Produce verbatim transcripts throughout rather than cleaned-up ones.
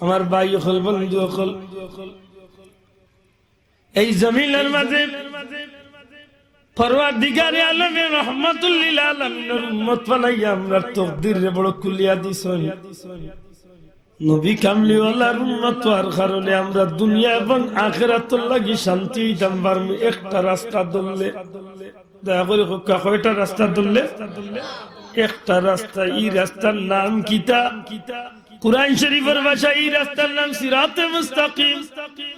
আমার ভাই অকল, বন্ধু অকল, এই জমিনর মাঝে পরওয়ারদিগারে আলমে রহমাতুল্লিল আলামিনর উম্মত বানাইয়া আমরার তকদিররে বড় খুলিয়া দিছইন। নবী কামলিওয়ালার উম্মত অওয়ার কারণে আমরা দুনিয়া এবং আখেরাতর লাগি শান্তি অইতাম পারমু একটা রাস্তা ধরলে। দয়া করি কউক্কা, কয়টা রাস্তা ধরলে? একটা রাস্তা। ই রাস্তার নাম কিতা? কুরআন শরীফর ভাষায় ই রাস্তার নাম সিরাতে মুস্তাকিম।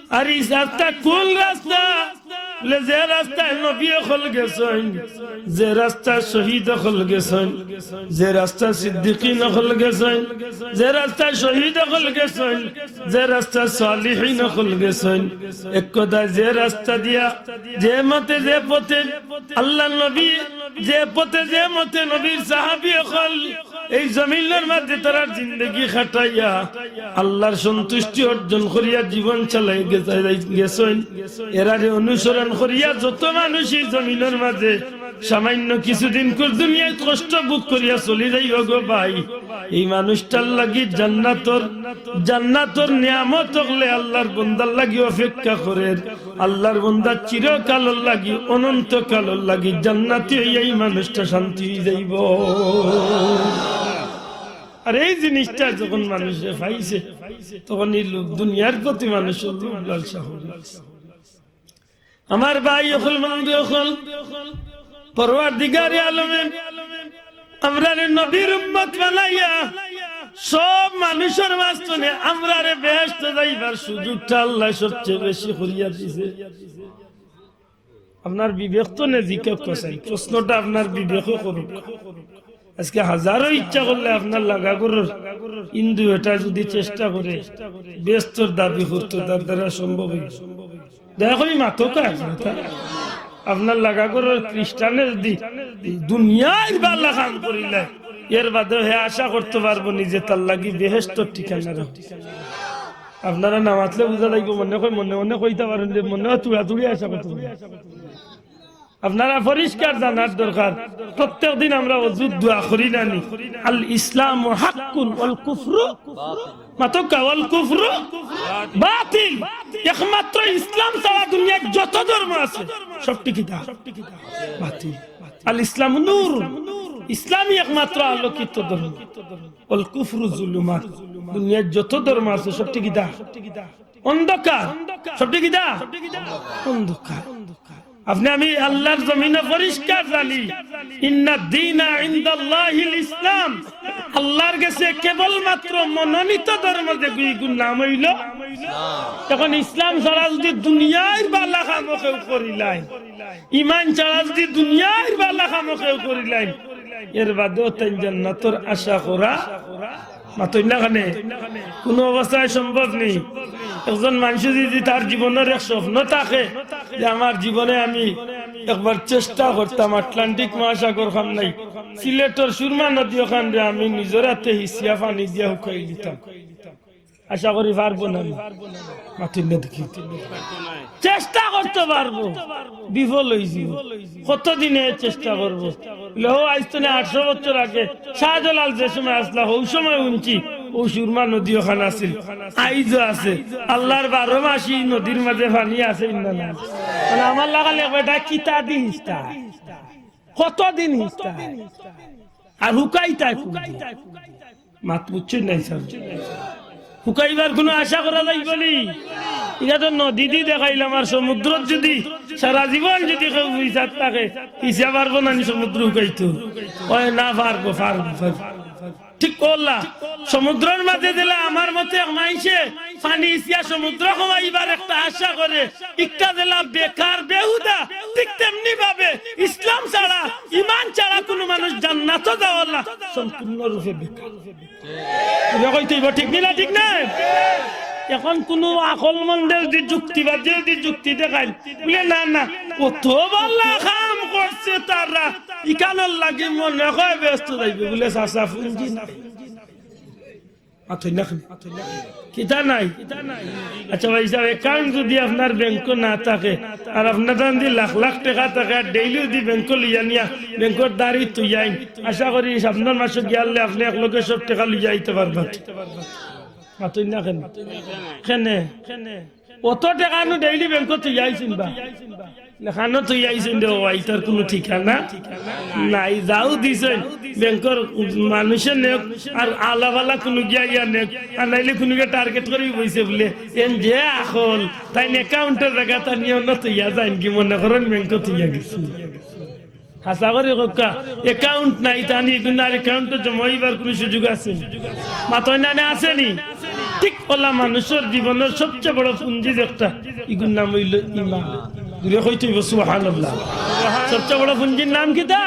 আর ই রাস্তা কোন রাস্তা? বলে, যে রাস্তায় নবী অকল গেছইন, যে রাস্তায় শহীদ অকল গেছইন, যে রাস্তায় সিদ্দিকিন অকল গেছইন, যে রাস্তায় শহীদ অকল গেছইন, যে রাস্তায় সালিহিন অকল গেছইন, এক কথায় যে রাস্তা দিয়া, যে মতে, যে পথে আল্লাহর নবী, যে পথে, যে মতে নবীর সাহাবী অকল এই জমিনর মাঝে তারার জিন্দেগি কাটাইয়া আল্লাহর সন্তুষ্টি অর্জন করিয়া জীবন চালাই গে-, গেছইন, এরারে অনুসরণ করিয়া যত মানুষ এই জমিনর মাঝে সামান্য কিছুদিন কর দুনিয়াত কষ্ট ভোগ করিয়া চলি যাইবা গো ভাই, এই মানুষটার লাগি জান্নাতর, জান্নাতর নিয়ামত অকলে আল্লাহর বন্দার লাগি অপেক্ষা করের। আল্লাহর বন্দা চিরকালর লাগি, অনন্তকালর লাগি জান্নাতি অইয়া এই মানুষটা শান্তি অই যাইবো। আর এই জিনিসটা যখন মানুষে পাইছে, তখন এই লোভ, দুনিয়ার প্রতি মানুষর লোভ লালসা অইবো। আমার ভাই অকল, বন্ধু অকল, পরওয়ারদিগারে আলমে আমরারে নবীর উম্মত বানাইয়া সব মানুষর মাঝখানে আমরারে বেহেশত যাইবার সুযোগটা আল্লায় সবচেয়ে বেশি করিয়া দিছে। আপনার বিবেক তো নে জিকাউক্কা চাই, প্রশ্নটা আপনার বিবেকে করুক। আজকে হাজারো ইচ্ছা করলে আপনার লাগা ঘরর হিন্দু এটা যদি চেষ্টা করে বেহেশতর দাবি করতো, তার দ্বারা সম্ভব অইবো? দয়া করি মাতউক্কা। আপনার লাগা ঘরর খ্রিস্টানে যদি দুনিয়ার বালা কাম করিলায়, এর বাদেও হে আশা করতো পারবো নি যে তার লাগি বেহেশতর ঠিকানা রাখবো? আপনারা না মাতলে বুঝা যাইবো, মনে কয়, মনে মনে কইতা পারইন যে মনে অয় তুড়াতুড়ি আশা করতো পারবো। আপনারা পরিষ্কার জানার দরকার, প্রত্যেক দিন আমরা অজুর দোয়া করি না নি, "আল ইসলামু হাক্কুন ওয়াল কুফরু", মাতউক্কা, "ওয়াল কুফরু বাতিল।" একমাত্র ইসলাম ছাড়া দুনিয়ার যত ধর্ম আছে, সবটি কিতা? বাতিল। "আল ইসলামু নূর", ইসলামই একমাত্র আলোকিত ধর্ম। "ওয়াল কুফরু জুলুমাত", দুনিয়ার যত ধর্ম আছে, সবটি কিতা? অন্ধকার। সবটি কিতা? অন্ধকার। আপনি আমি আল্লাহর জমিনে পরিষ্কার জানি, "ইন্নাদ দীনা ইনদাল্লাহিল ইসলাম", আল্লাহর গেছে কেবলমাত্র মনোনীত ধর্ম যেগু, ইগুর নাম অইলো। এখন ইসলাম ছাড়া যদি দুনিয়ার বালা কামও কেউ করিলায়, ইমান ছাড়া যদি দুনিয়ার বালা কামও কেউ করিলায়, এর বাদেও তাইন জান্নাতর আশা করা মাতইন না কেনে? কুনু অবস্থায় সম্ভব নি। একজন মানষে যদি তার জীবনর এক স্বপ্ন থাকে যে আমার জীবনে আমি একবার চেষ্টা করতাম আটলান্টিক মহাসাগর খান নাই, সিলেটর সুরমা নদী অখানরে আমি নিজর আতে হিছিয়া পানি দিয়া হুকাই দিতাম। আশা করি পারবো না। মাতইন না দেখি। চেষ্টা করতো পারবো, বিফল অইযিবো। কতদিনে চেষ্টা করবো? বলে, "ও, আইজ তনে আটশো বছর আগে শাহজালাল যে সময় আছলা, অউ সময় হুনছি, অউ সুরমা নদী অখান আছিল, আইজও আছে। আল্লাহর বারো মাসি নদীর মাঝে পানি আছে না নাই?" মানে, আমার লাগালে বেটা কিতা দিন ইস্তা, কতদিন ইস্তা, আর হুকাইতা কুনদিন? মাত বুঝছইন নাই স্যার? হুকাইবার কুনু আশা করা যাইবো নি? ইটা তো নদীদি দেখাইলাম, আর সমুদ্রত যদি সারা জীবন যদি কেউ হিসাব থাকে, হিসাব পারবো না নি সমুদ্র হুকাইতো? অয় না, পারবো, পারবো, পারবো। ঠিক কইলা, সমুদ্রর মাঝে দিলা আমার মতে এক মাইনষে পানি ইছিয়া সমুদ্র খাওয়াইবার একটা আশা করে, ইটা দিলা বেকার, বেহুদা। ঠিক তেমনি ভাবে ইসলাম ছাড়া, ইমান ছাড়া কুনু মানুষ জান্নাতো যাওয়ার না, সম্পূর্ণরূপে বেকার। ইটা কইতে অইবো, ঠিক নি না? ঠিক না? এখন কুনু আকলমন্দে যদি যুক্তিবাদী যদি যুক্তি দেখাইন, বলে, "না, না, অত বালা কাম করছে তারা, ইখানর লাগি মনে অয় বেহেস্তো যাইবো।" বলে, "চাচা, পুঞ্জি নাই।" মাতইন না কেনে? কিতা নাই? আচ্ছা ভাই সাহেব, account যদি আপনার ব্যাংকো না থাকে, আর আপনার তান দি লাখ লাখ টেকা থাকে, আর daily যদি ব্যাংকো লইয়া নিয়া ব্যাংকর দাড়ি তুইয়াইন, আশা করি সামনর মাসো গিয়ালে আপনে একলগে সব টেকা লইয়া আইতা পারবা। মাতইন না কেনে? কেনে? অত টেকা নু ডেইলি ব্যাংকো থইয়া আইছইন বা। লেখানো থইয়া আইছইন রে বাবা, ইতার কুনু ঠিকানা নাই। যাও দিছইন, ব্যাংকর মানষে নেউক, আর আলাবালা কুনুগিয়া ইয়া নেউক, আর নাইলে কুনুগিয়া টার্গেট করি বইছে বুলে, এন যে আখল, তাইন অ্যাকাউন্টর জাগাত আনিয়া অনো থইয়া যাইন গি, মনে করইন ব্যাংকো থইয়া গেছইন। হাছা করি কউক্কা, অ্যাকাউন্ট নাই, তান ইগুন আর অ্যাকাউন্টো জমা অইবার কুনু সুযোগ আছে নি? মাতইন না, না আছে নি? ঠিক অলা মানষর জীবনর সবচে বড় পুঞ্জি যেটা, ইগুর নাম অইলো ইমান। জুরে কইতে অইবো সুবহানাল্লাহ। সবচে বড় পুঞ্জির নাম কিতা?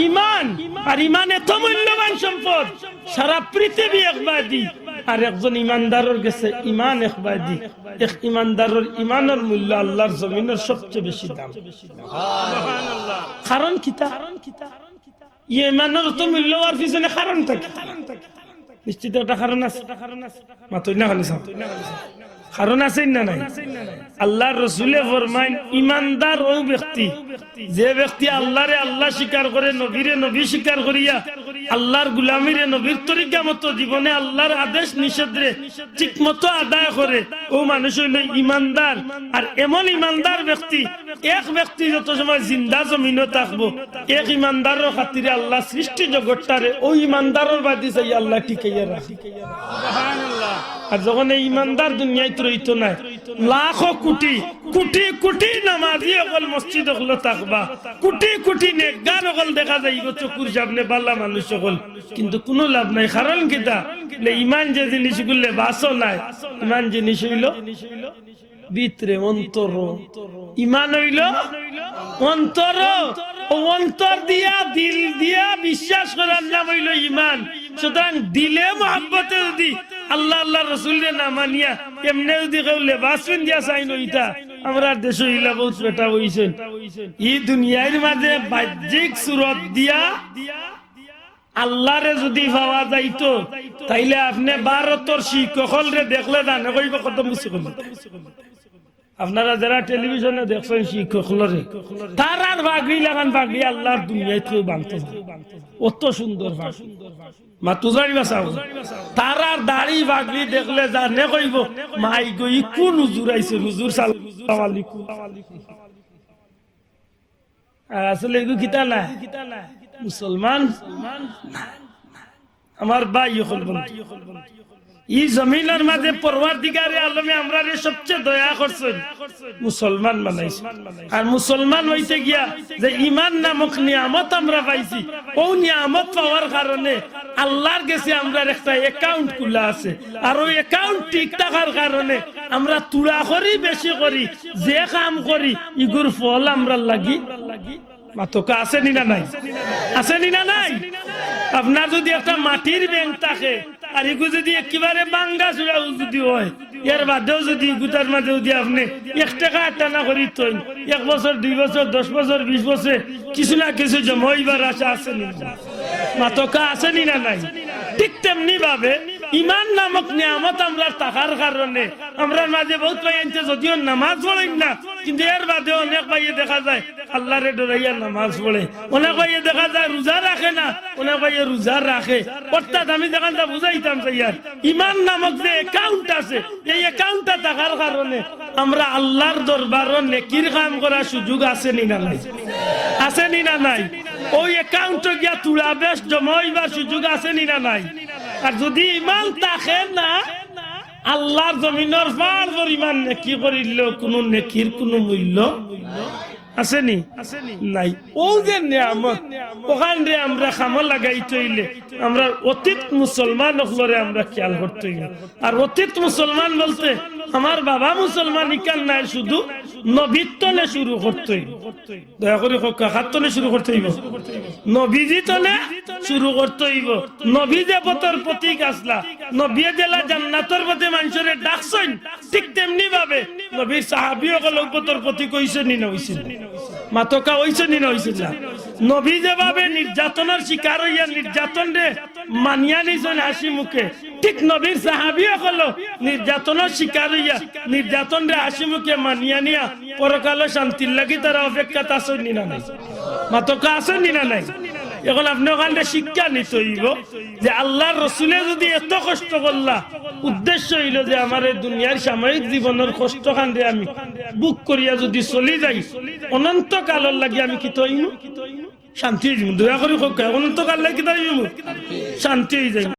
ইমান। আর ইমান এত মূল্যবান সম্পদ, সারা পৃথিবী একবায়দি, আর একজন ইমানদারর গেছে ইমান একবায়দি। এক ইমানদারর ইমানর মূল্য আল্লার জমিনর সবচে বেশি দাম। কারণ কিতা? ইমানর অত মূল্য অওয়ার পিছনে কারণটা কিতা? নিশ্চিত একটা কারণ আছে। মাতইন না কেনে? কারণ আছে না নাই? আল্লার রসুলে ফরমাইন, ইমানদার অউ ব্যক্তি, যে ব্যক্তি আল্লারে আল্লা স্বীকার করে, নবীরে নবী স্বীকার করিয়া, আল্লার গুলামিরে নবীর তরিকা মতো জীবনে আল্লার আদেশ নিষেধরে ঠিক মতো আদায় করে, অউ মানুষ অইলো ইমানদার। আর এমন ইমানদার ব্যক্তি, এক ব্যক্তি যত সময় জিন্দা জমিনো থাকবো, এক ইমানদারর খাতিরে আল্লা সৃষ্টি জগতটারে অউ ইমানদারর বায়দি চাইয়া আল্লা টিকাইয়া রাখে। আর যখন এই ইমানদার দুনিয়াত রইতো নায়, লাখো কুটি, কুটি কুটি নামাজি অকল মসজিদ অকলো থাকবা, কুটি কুটি নেকগার অকল দেখা যাইবো চকুর সামনে, বালা মানুষ অকল, কিন্তু কুনু লাভ নাই। কারণ কিতা? বলে, ইমান যে জিনিস, ইগু লেবাসও নায়। ইমান জিনিস অইলো ভিতরে, অন্তর। ইমান অইলো অন্তর। অউ অন্তর দিয়া, দিল দিয়া বিশ্বাস করার নাম অইলো ইমান। সুতরাং দিলে মহব্বতে যদি আল্লা, আল্লার রসুলরে না মানিয়া এমনে যদি কেউ লেবাস পিন্দিয়া চাইন অইতা, আমরার দেশো ইলা বউত বেটা অইছইন। ই দুনিয়ার মাঝে বাহ্যিক সুরত দিয়া আল্লারে যদি পাওয়া যাইতো, তাইলে আপনে ভারতর শিখ অকলরে দেখলে জানে কইবো কত মুসি কইবো। আপনারা যারা টেলিভিশনে দেখছইন শিখ অকলরে, তারার পাগড়ি লাখান পাগড়ি আল্লার দুনিয়াত কেউ বানতো না। অত সুন্দর পাগড়ি। মাতইন না কেনে বা সাব? তারার দাড়ি পাগড়ি দেখলে জানে কইবো, মাই গো, ই কুন হুজুর আইছে, হুজুর সালাম আলাইকুম। আর আসলে ইগু কিতা নায়? মুসলমান। আমার ভাই অকল, বন্ধু, ই জমিনর মাঝে পরওয়ারদিগারে আলমে আমরারে সবচে দয়া করছইন মুসলমান বানাইছইন। আর মুসলমান অইতে গিয়া যে ইমান নামক নিয়ামত আমরা পাইছি, অউ নিয়ামত পাওয়ার কারণে আল্লার গেছে আমরার একটা অ্যাকাউন্ট খুলা আছে। আর অউ অ্যাকাউন্ট ঠিক থাকার কারণে আমরা থুড়া করি বেশি করি যে কাম করি, ইগুর ফল আমরার লাগি। মাতউক্কা, আছে নি না নাই? আছে নি না নাই? আপনার যদি একটা মাটির ব্যাংক থাকে, আর ইগু যদি একেবারে ভাঙ্গা চুরা যদি অয়, এর বাদেও যদি ইগুতার মাঝে যদি আপনে এক টেকা আটআনা করি থইন, এক বছর, দুই বছর, দশ বছর, বিশ বছর, কিছু না কিছু জমা অইবার আশা আছে নি? মাতউক্কা, আছে নি না নাই? ঠিক তেমনি ভাবে ইমান নামক নিয়ামত আমরার থাকার কারণে আমরার মাঝে বউত ভাইয়াইন্তে যদিও নামাজ পড়ইন না, কিন্তু এর বাদে অনেক ভাইয়ে দেখা যায় আল্লারে ডরাইয়া নামাজ পড়ে। অনেক ভাইয়ে দেখা যায় রোজা রাখে না, অনেক ভাইয়ে রোজা রাখে। অর্থাৎ আমি যেখানটা বুঝাইতাম চাইয়ার, ইমান নামক যে অ্যাকাউন্ট আছে, এই অ্যাকাউন্টটা থাকার কারণে আমরা আল্লার দরবারো নেকির কাম করার সুযোগ আছে নি না নাই? আছে নি না নাই? অউ অ্যাকাউন্টো গিয়া থুড়া বেশ জমা অইবার সুযোগ আছে নি না নাই? আর যদি ইমান থাকে না, আল্লার জমিনর পাহাড় পরিমাণ নেকি করিলেও কুনু নেকির কুনু মূল্য আছে নি? নাই। অউ যে নিয়ামত, অখানরে আমরা কামো লাগাইতে অইলে আমরার অতীত মুসলমান অকলরে আমরা খিয়াল করতে অইবো। আর অতীত মুসলমান বলতে আমার বাবা মুসলমান ইখান নায়, শুধু নবীর তনে শুরু করতে অইবো। দয়া করি কউক্কা, কার তনে শুরু করতে অইবো? নবীজি তনে শুরু করতে অইবো। নবী যে পথর পথিক আছলা, নবীয়ে যেলা জান্নাতর পথে মানষরে ডাকছইন, ঠিক তেমনি ভাবে নবীর সাহাবী অকল অউ পথর পথিক অইছইন নি না অইছইন না? মাতউক্কা, অইছইন নি না অইছইন না? নবী যেভাবে নির্যাতনর শিকার অইয়া নির্যাতনরে মানিয়া নিছইন হাসি মুখে, ঠিক নবীর সাহাবী অকলও নির্যাতনর শিকার অইয়া নির্যাতনরে হাসি মুখে মানিয়া নিয়া পরকালো শান্তির লাগি তারা অপেক্ষাত আছইন নি না নাই? মাতউক্কা, আছইন নি না নাই? এখন আপনে ওখানটা শিক্ষা নিতে অইবো যে আল্লার রসুলে যুদি এত কষ্ট করলা, উদ্দেশ্য অইলো যে আমার এই দুনিয়ার সাময়িক জীবনর কষ্টখানরে আমি ভোগ করিয়া যুদি চলি যাই, অনন্তকালর লাগি আমি কিতা অইমু? শান্তি অইযিমু। দয়া করি কউক্কা, অনন্তকাল লাগি কিতা অইমু? শান্তি অইযাইমু।